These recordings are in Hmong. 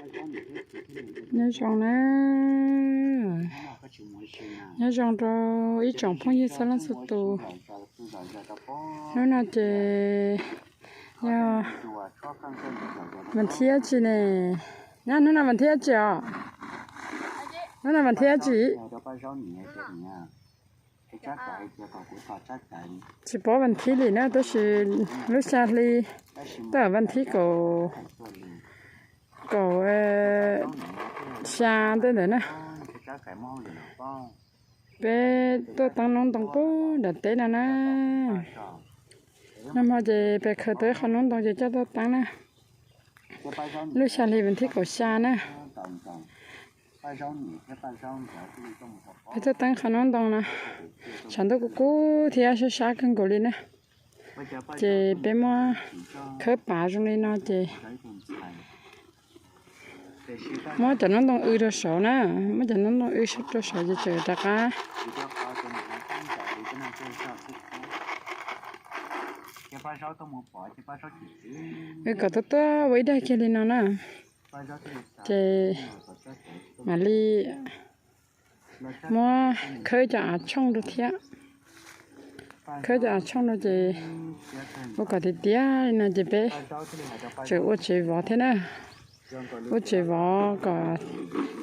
Nyob zoo na, nyob zoo rau ib tsoom phooj ywg txhua leej txhua tus. Hnub no ces yog vas thib dab tsi ne? Nyab, hnub no vas thib dab tsi os? Hnub no vas thib dab tsi? Tsis paub vas thib li na, tab sis lub xya hli, twb vas thib kaum, kaum xya tej ntawd na. Peb tuaj teeb noob ntoo pub nram teb no na. Nag hmo ces peb khaws tau ib qho noob ntoo ces coj tuaj teeb na. Lub xya hli vas thib kaum xya na. Peb tuaj teeb qhov noob ntoo no, tshav ntuj kuj kub thiab sab sab kawg nkaus li na. Ces peb muab khawb pav zoo li no ces muab cov noob ntoo wb rau saud na, muab cov noob ntoo wb rau saud ces tseem rov qab wb kom tuaj tuaj ua ib daig kiag li no na. Ces mam li muab khawb cov av tshooj rau thiab. Khawb cov av tshooj rau ces ua kom tiav tiav li no ces peb tseem ua tsev vov thiab na. Ua tsev vov kom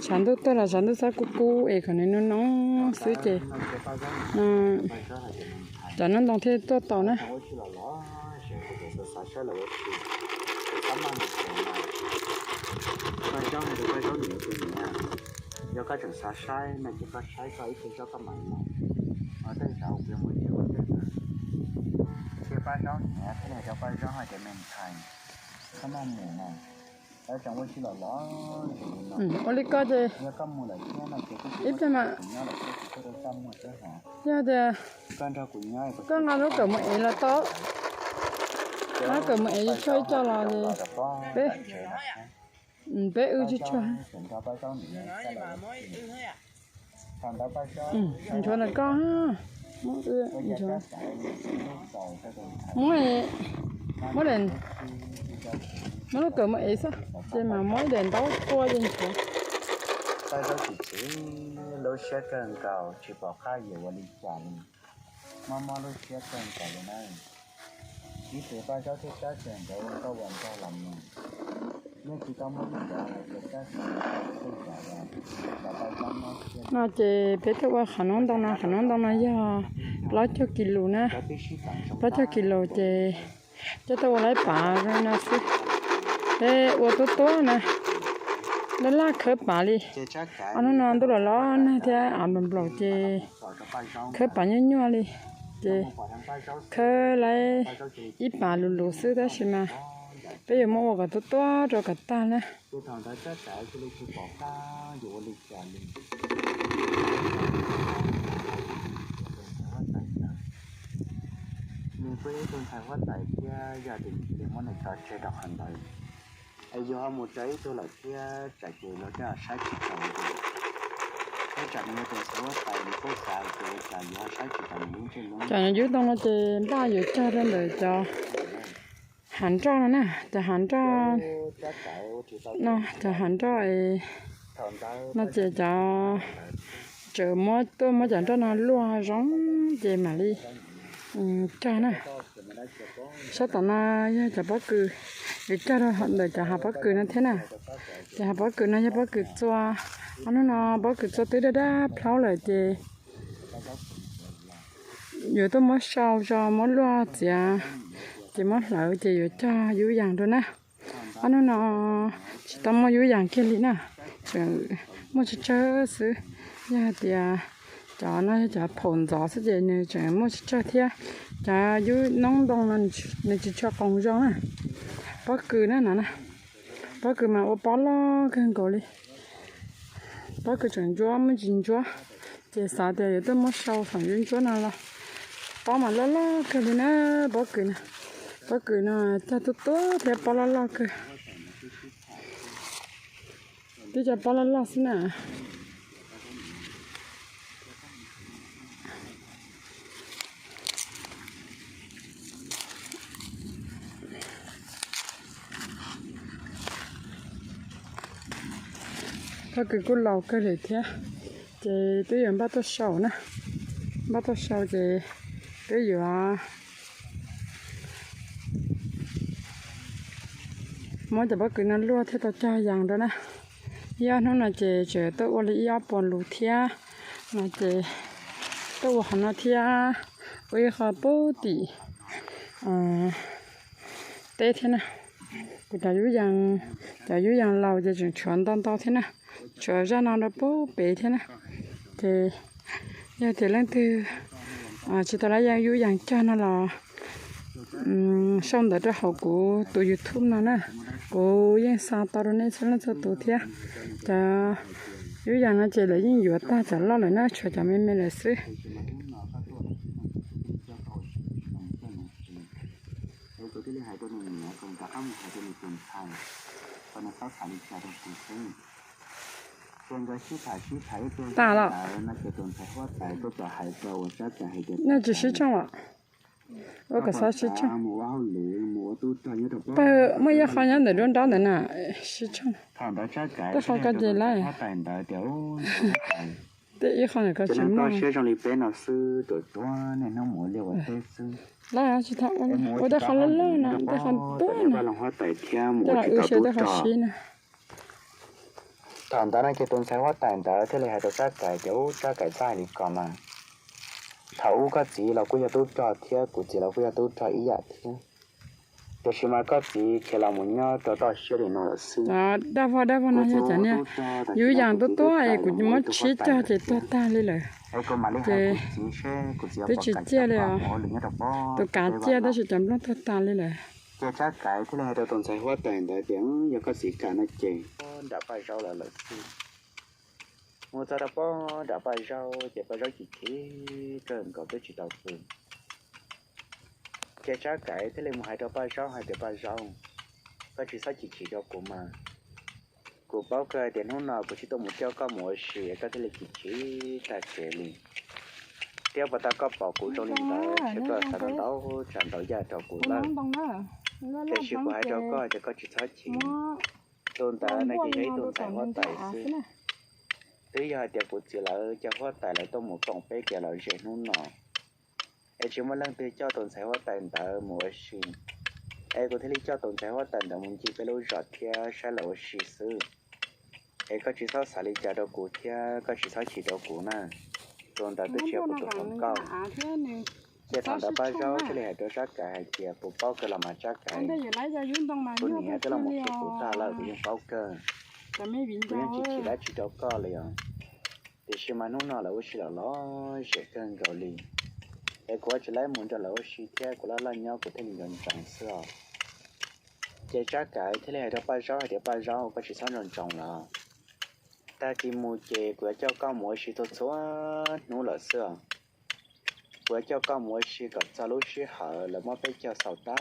tshav ntuj tuaj los tshav ntuj txhob kub kub es kom nws noo noo xwb ces cov noob ntoo thiaj tuaj tau na. Yog koj tseem xav saib no ces koj saib koj ib tug zaub koj mam los. Tej zaum kuv yuav mus tsev ua ntej na. Thiab pab zaub niam thiab niag rau pab zaub hais tias me ntxhais, koj maj mus na, lawv tseem ua tsis los los. Ua li ko ces yog koj mus lawm thiab no ces kuv ib pliag mas kuv nyob lawm thiab kuv tuaj rau koj muag thiab hos. Yog tias koj nrog kuv nyob, koj nqa lub kawm mus ev los tau, nqa lub kawm mus ev tsis tshua ib co los ces peb, peb wb tsis tshua. Nchuav ntawm koj, muab, muab, muab lub kawm mus ev xwb ces mam muab ib daim ntaub tua ces nchuav. Paj Zaub tsis txwv lub siab kawg nkaus tsis pom qab yuav ua li cas li. Mob mob lub siab kawg nkaus li na. Ib txwm Paj Zaub thiab Tsab Xeem nkawd ua nkauj ua nraug los mus, yeej tsis tau muaj ib yam hais tias Tsab Xeem nkawd ua tej yam uas kom Paj Zaub mob siab. No ces peb tuaj ua qhov noob ntoo no, qhov noob ntoo no yog plaub caug kis lus na. Plaub caug kis lus ces coj tuaj ua laib pav zoo no xwb. Peb ua tuab tuab na, laj laj khawb pav li. Ob hnub no ntuj los los nag thiab av nplaum nplaum ces khawb pav nyuaj nyuaj li. Ces khawb laib ib pav lus lus xwb tab sis mas peb yuav muab ua kom tuab tuab rau kom tag na. Nws kuj yog ib tug ntxhais huab tais thiab yog tias nws cia li muab nws tso tseg rau qhov ntawd, es yus ho mus tso ib tug lawm thiab tsam ces luag tej saib tsis taus li. Thiab tsam nws yog tus ntxhais huab tais nws kuj xav tias ua cas yus ho saib tsis taus nws lub ntsej lub nraim. Cov yub ntoo no ces npaj yuav cog rau ntawm cov hav nroj no na, cov hav nroj no, cov hav nroj no ces cov tseem muab tuaj muab cov nroj no luaj zoo ces mam li cog na. Sab tom no yog cov pob kws, yuav cog rau ntawm cov hav pob kws no thiab na. Cov hav pob kws no yog pob kws txua. Ob hnub no pob kws txua twb daj daj plaub lawm ces yuav tuaj muab sau tso muab luaj txiav, ces muab hlawv ces yuav cog yub yas rau na. Ob hnub no tsis tau muaj yub yas kiag li na, tseem muaj tsawg tsawg xwb. Yog hais tias cov no yog cov phaum ntxov xwb ces nws tseem muaj tsawg tsawg thiab. Cov yub noob ntoo no nws tsis tshua qoos zoo na. Pob kws na no na, pob kws mas ua pob loj kawg nkaus li. Pob kws tseem ntsuab muaj ntsis ntsuab, ces xav tias yuav tuaj muab sau feem ntsuab ntsuab no los. Pob mas loj loj kawg li na, pob kws na. Pob kws no cog tuab tuab thiab pob loj loj kawg. Twb cog pob loj loj xwb na. Pob kws kuj laus kawg li thiab, ces twb yuav npaj tuaj sau na, npaj tuaj sau ces twb yuav muab cov pob kws no luaj thiab tau cog yees rau na. Ib ob hnub no ces tseem tuaj ua li ib ob puas lus thiab no ces tuaj ua qhov no thiab, ua ib qho pub tim teb thiab na. Kuv cov yub yees, cov yub yees laus ces tseem tshuav ntau ntau thiab na, tshuav zaj no rau pub pem thiab na. Ces yog tias leej twg tsis tau lab yeej yub yees cog no los sau ntawv rau hauv kuv tus YouTube no na, kuv yeej xa tau rau nej txhua leej txhua tus thiab. Cov yub yees no ces lawv yeej yuav tag cov loj lawm na, tshuav cov me me lawm xwb. Tas los, nej tsis sib tshooj los? Ua kom xob sib tshooj. Pawg muaj ib qho nyob ntawm nruab nrab ntawd na, sib tshooj. Tej qho ko ces lawm, tej ib qho ntawm ko tsis muaj. Lawm tsis tau ua, ua tej qho loj loj no, tej qho tuaj no, tej qho wb sib tej qho sib na. Thaum ntawd no ces tus ntxhais huab tais ntawd thiaj li hais rau Tsab Kais tias, Ub, Tsab Kais, txhob hais li ko mas. Thaum ub koj txiv los kuj yog tub rog thiab kuv txiv los kuj yog tub rog ib yam thiab, tiam sis mas koj txiv khiav los mus nyob rau toj siab li no lawm xwb. Dab vog dab vog no yog cov niag yub yees tuaj tuaj es kuv muab tshib cog ces tuag tag li lawm. Ces twb tsis ciaj li os. Tus kav ciaj tab sis cov nplooj tuag tag li lawm. Ces Tsab Kais thiaj li hais rau tus ntxhais huab tais ntawd tias, Yog koj txiv kam no ces nram Paj Zaub lawm lawm xwb. Mus txog rau pob nram Paj Zaub ces Paj Zaub chim chim kawg nkaus twb tsis tau pw. Ces Tsab Kais thiaj li mus hais rau Paj Zaub hais tias, Paj Zaub, koj tsis txhob chim chim rau kuv mas. Kuv paub kawg hais tias hnub no kuv tsis tuaj mus coj koj mus ua si es koj thiaj li chim chim tag kev li. Thiab puas tas koj pom kuv zoo li ntawd ces koj xav ntau ntau tsav ntau yam rau kuv lawm. Tiam sis kuv hais rau koj tias koj tsis txhob chim. Tus ntawd no ces yog ib tug ntxhais huab tais xwb. Twb yog hais tias kuv txiv lawv cov huab tais lawv tuaj mus koom peb kiag los ze hnub no, es tsis muaj leej twg coj tus ntxhais huab tais ntawd mus ua si, es kuv thiaj li coj tus ntxhais huab tais ntawd mus ncig peb lub zos thiab saib lawv ua si xwb. Es koj tsis txhob xav li cas rau kuv thiab koj tsis txhob chim rau kuv na. Tus ntawd twb tsis yog kuv tus hluas nkauj. Ces thaum ntawd Paj Zaub thiaj li hais rau Tsab Kais hais tias, Kuv paub kawg los mas Tsab Kais, kuv niam twb los mus qhia kuv tag lawm, kuv yeej paub kawg. Kuv yeej tsis chim dab tsi rau koj li os. Tiam sis mas hnub no lawv ua si los lom zem kawg nkaus li, es kuv ua tsis laib mus nrog lawv ua si thiab kuv laj laj nyob kuv thiaj li nco ntsoov xwb os. Ces Tsab Kais thiaj li hais rau Paj Zaub hais tias, Paj Zaub, koj tsis txhob nco ntsoov lawm. Tag kis mus ces kuv yuav coj koj mus ua si txhua txhua hnub lawm xwb os. Kuv yuav coj koj mus ua si kom txog lub sij hawm lawv muab peb cog xaus tag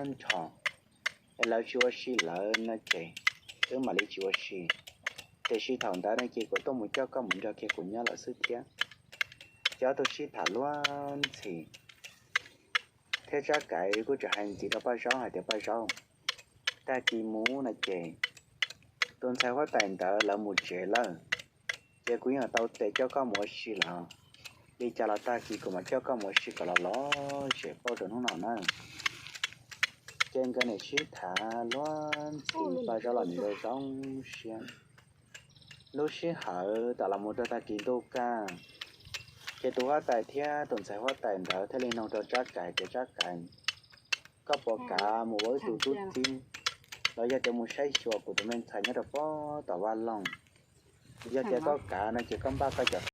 nrho, es lawv tsis ua si lawm no ces wb mam li tsis ua si. Tiam sis thaum ntawd no ces kuv tuaj mus coj koj mus nrog kiag kuv nyob lawm xwb thiab. Ces ob tug sib tham luag ntxhi, thiab Tsab Kais kuj tseem hais ntxiv rau Paj Zaub hais tias, Paj Zaub, tag kis mus no ces tus ntxhais huab tais ntawd lawv mus tsev lawm, ces kuv yeej tau tes coj koj mus ua si lawm. Li cas los tag kis kuv mam coj koj mus ua si kom los lom zem pauj rau hnub no na. Ces nkawd nim sib tham luag ntxhi, Paj Zaub los nws zoo zoo siab. Lub sij hawm tam los mus rau tag kis ntuj kaj, ces tus huab tais thiab tus ntxhais huab tais ntawd thiaj li nug rau Tsab Kais tias, Tsab Kais, koj puas kam mus ua wb tus tub txib, los yog tias mus saib xyuas kuv tus me ntxhais nyob rau pob tom Vaj Loog? Yog tias koj kam no ces koj npaj koj cov